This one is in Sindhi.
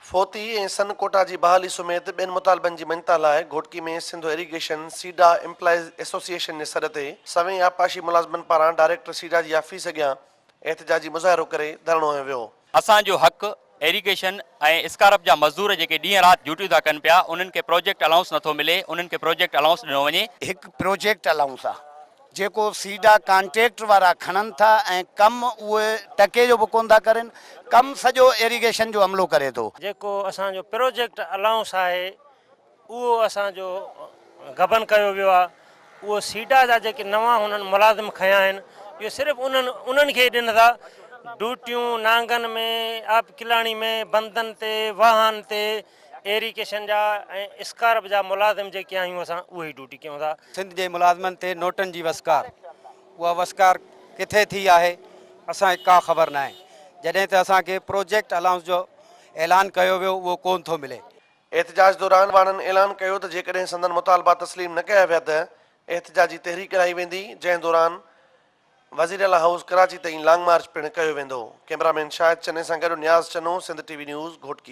فوتي ۽ سن ڪوٽا جي بحالي سميت ٻين مطالبن جي مڃتا لاء Ghotki ۾ Sindh irrigation SIDA employees association جي سڏ تي سوين آبپاشي ملازمن پاران ڊائريڪٽر سيڊا جي آفيس اڳيان احتجاجي مظاهرو ڪري ڌرڻو هنيو ويو. اسان جو حق ايريگيشن ۽ اسڪارپ جا مزدور جيڪي ڏينهن رات ڊيوٽيون ٿا ڪن پيا انهن کي پروجيڪٽ الائونس نٿو ملي انهن کي پروجيڪٽ الائونس ڏنو وڃي. هڪ پروجيڪٽ الائونس آ جيڪو سيڊا ڪانٽريڪٽ وارا کڻن ٿا ۽ ڪم اهي ٽڪي جو به ڪونه ٿا ڪرين ڪم سڄو ايريگيشن جو عملو ڪري ٿو. جيڪو اسان جو پروجيڪٽ الائونس آهي اهو اسان جو غبن ڪيو ويو آهي، اهو سيڊا جا جيڪي نوان هنن ملازم کنيا آهن اهو صرف انهن انهن کي ئي ڏين ٿا، ڊيوٽيون نانگن ۾، آبڪلاڻي ۾، بندن تي، واهن تي ايريگيشن جا ۽ اسڪارپ جا ملازم جيڪي آهيون اسان اهي ئي ڊيوٽي ڪيون ٿا. سنڌ جي ملازمن تي نوٽن جي وسڪار، اها وسڪار ڪٿي ٿي آهي اسان کي ڪا خبر ناهي، جڏهن ته اسان کي پروجيڪٽ الائونس جو اعلان ڪيو ويو اهو ڪونه ٿو ملي. احتجاج دوران اڳواڻن اعلان ڪيو ته جيڪڏهن سندن مطالبا تسليم نه ڪيا ويا ته احتجاجي تحريڪ هلائي ويندي، جنهن دوران وزيراعليٰ هائوس ڪراچي تائين لانگ مارچ پڻ ڪيو ويندو. ڪئميرا مين شاهد چني سان گڏ Niaz Channo, Sindh T V news, Ghotki.